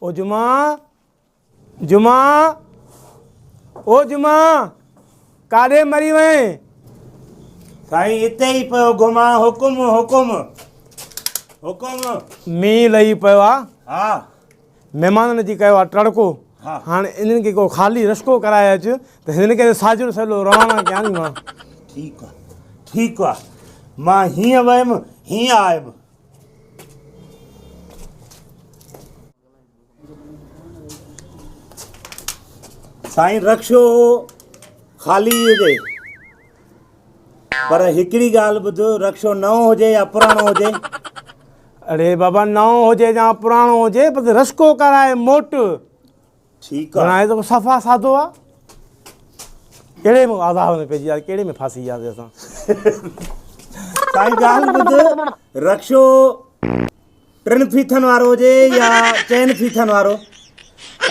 او جمعا جمعا او جمعا ڪاڏي مري وئين؟ سائين اتي ئي پيو گهمان حڪم حڪم حڪم. مينهن لهي پيو آ. ها. مهمانن اچي ڪيو آ ٽڙڪو. ها. هاڻي انهن کي ڪو خالي رشڪو ڪرائي اچ ته هنن کي ساجن سهلو روانا ڪيان ني مان. ٺيڪ آ ٺيڪ آ مان هيئن ويم هيئن آيم. سائين رڪشو خالي هجي پر هڪڙي ڳالهه ٻڌ رڪشو نئون هجي يا پراڻو هجي؟ اڙي بابا نئون هجي يا پراڻو هجي بس رشڪو ڪرائي موٽ. ٺيڪ آ. بڻائي ته صفا سادو آ. ڪهڙي ۾ عذاب ۾ پئجي ويا ڪهڙي ۾ ڦاسي وياسي اسان. سائين ڳالهه ٻڌ رڪشو ٽن ڦيٿن وارو هجي يا چئن ڦيٿن وارو؟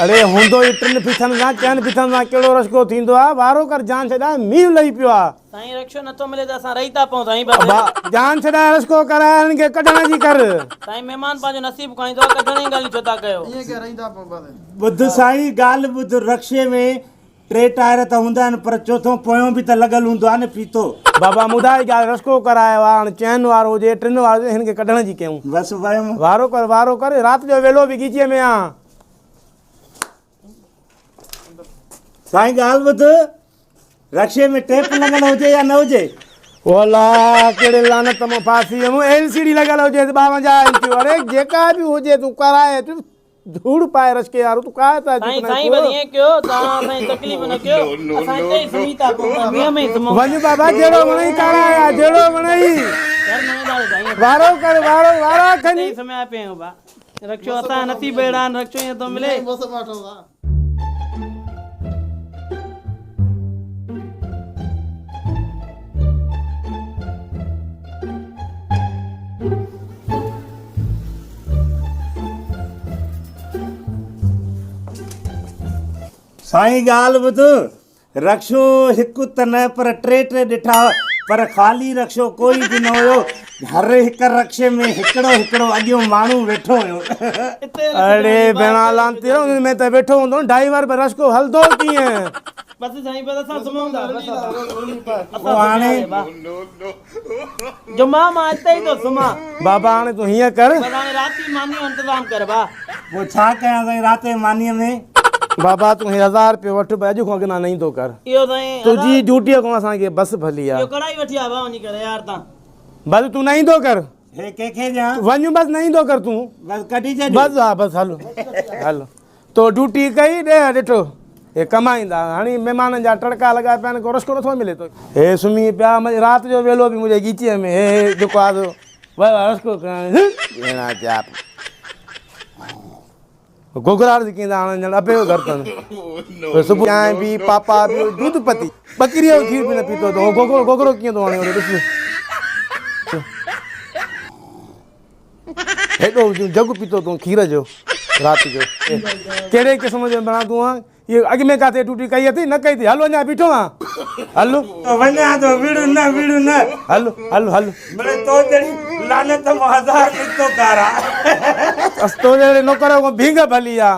اڙي هوندو ئي ٽن ڦيٿن سان، چئن ڦيٿن سان ڪهڙو رشڪو ٿيندو آ، وارو ڪر جان ڇڏاء مينهن لهي پيو آ. سائين رڪشو نٿو ملي ته اسان رهي ٿا پئون سائين بس. ابا جان ڇڏاء رشڪو ڪرائي هنن کي ڪڍڻ جي ڪر. سائين مهمان پنهنجو نصيب کائيندو آ ڪڍڻ جي ڳالهيون ڇو ٿا ڪيو. ائين ڪيئن رهي ٿا پئون بس. ٻڌ سائين ڳالهه ٻڌ رڪشي ۾ ٽي ٽائر ته هوندا آهن پر چوٿون پويون به ته لڳل هوندو آهي نه ڦيٿو. بابا مدائي ڳالهه رسڪو ڪرايو آ هاڻ چئن وارو هجي ٽن وارو هجي هن کي ڪڍڻ جي ڪيون. بس ويم. وارو ڪر وارو ڪر رات جو ويلو به ڳيچيء ۾ آ. سائين ڳالهه ٻڌ رڪشي ۾ ٽيپ لڳل هجي يا نه هجي؟ ولا ڪهڙي لعنت مان ڦاسي ويم ايل سي ڊي لڳل هجي ته 52 انچ اڙي جيڪا به هجي تون ڪرائي اچ. ڌوڙ پائي رشڪي وارو تون ڪاهه ٿا سائين سائين بس ائين ڪيو توهان اسان جي تڪليف نه ڪيو اسان هتي ئي سمهي ٿا پئون ٿا مينهن ۾ ئي سمهون وڃ بابا جهڙو وڻئي ڪارائي آ جهڙو وڻئي وارو ڪر وارو وارا کڻي هتي ئي سمهيا پيا آهيون با رڪشو اسان جا نصيب اهڙا آهن رڪشو ئي نٿو ملي. سائين ڳالهه ٻڌ، رڪشو هڪ ته نه پر ٽي ٽي ڏٺا پر خالي رڪشو ڪوئي به نه هيو، هر هڪ رڪشي ۾ هڪڙو هڪڙو اڳيون ماڻهو ويٺو هيو. اڙي ڀيڻا لعنتي ان ۾ ته ويٺو هوندو نه ڊائيور به رشڪو هلندو ڪيئن. بس سائين بس اسان سمهون ٿا بس پوء هاڻي. جمعا مان اتي ئي ٿو سمهان. بابا هاڻي تون هيئن ڪر. بس هاڻي رات جي مانيء جو انتظام ڪر ڀاء. پوء ڇا ڪيان سائين رات جي مانيء ۾. بابا تون هي هزار رپيو وٺ ڀئي اڄ کان اڳنا نه ايندو ڪر. اهو سائين تنهنجي ڊيوٽيء کان اسان کي بس ڀلي آ. اهو ڪڙائي وٺي آ ڀاء وڃي ڪري يار تان. بس تون نه ايندو ڪر. هي ڪنهن کي ڏيان. وڃ بس نه ايندو ڪر تون. بس ڪڍي ڇڏ. بس ها بس هل هل. تو ڊيوٽي ڪئي ڏيهه ڏٺو. هي ڪمائيندا هڻي مهمانن جا ٽڙڪا لڳا پيا آهن ڪو رشڪو نٿو ملي تو. هي سمهي پيا رات جو ويلو به منهنجي ڳچيء ۾ هي هي جيڪو آ سو ويو آ رشڪو ڪرڻ ڀيڻا چاپ گوگڙاٽ ڪيندا هاڻ ڄڻ ابي جو گهر اٿن. صبح چانهه به پاپا به دودھ پتي ٻڪريء جو کير به نه پيتو اٿئون گوگڙو گوگڙو ڪيئن ٿو هڻي ڏس. هيڏو جڳ پيتو تون کير جو رات جو ڪهڙي قسم جو بڻا تون آن اهو اڳ ۾ ڪاٿي ڊيوٽي ڪئي اٿئي نه ڪئي اٿئي هل اڃا بيٺو آن هل وڃان ٿو وڙهه نه وڙهه نه هل هل هل مڙئي تو جهڙي لعنت مان هزار نڪتو ڪارا بس تو جهڙي نوڪر کان ڀينگ ڀلي آ.